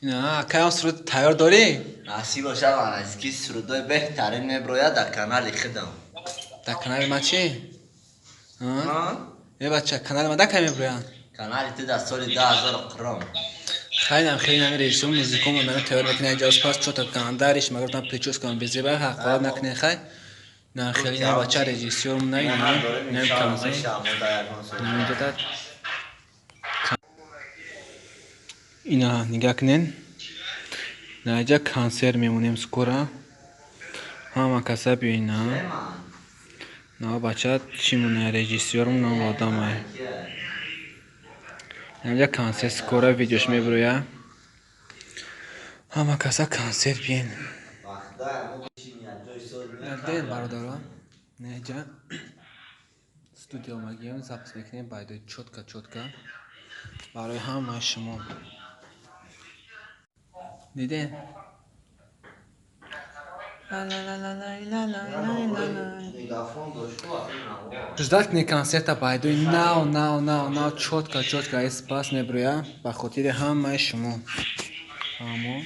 Ина, каям суруд тайёр дорӣ? Насиб бошад, ки сурудои беҳтарин меброяд дар канали худам. Дар канали ман чӣ? Э, бача, канали ман да кай меброянд? Канали ту дар соли 2000 қуром. Хайнам, хеле нами режиссёр музикомо нами тайёр мекунад, иҷоз пас чота гандариш магар там прическа безеба ҳақорат накунед. Хай, на, хеле на, бача, режиссёр на, на концерт намедодад. Ина нигаҳ кунед, наиҷа консерт мемонем скоро, ҳама каса биёина. На, бача, чӣ мона, режиссёрм на, одамай. Наиҷа консерт скоро, видеош мебироя, ҳама каса консерт биен. Ден, бародаро, наиҷа студия омагием, запись мекунем байдои чётко, чётко барои ҳамаи шумо. Дидем. Ждать кунед консерта байдои нав, нав, нав, нав, чётко, чётко, эспас мебироя ба хотири ҳамаи шумо. Фаҳмо.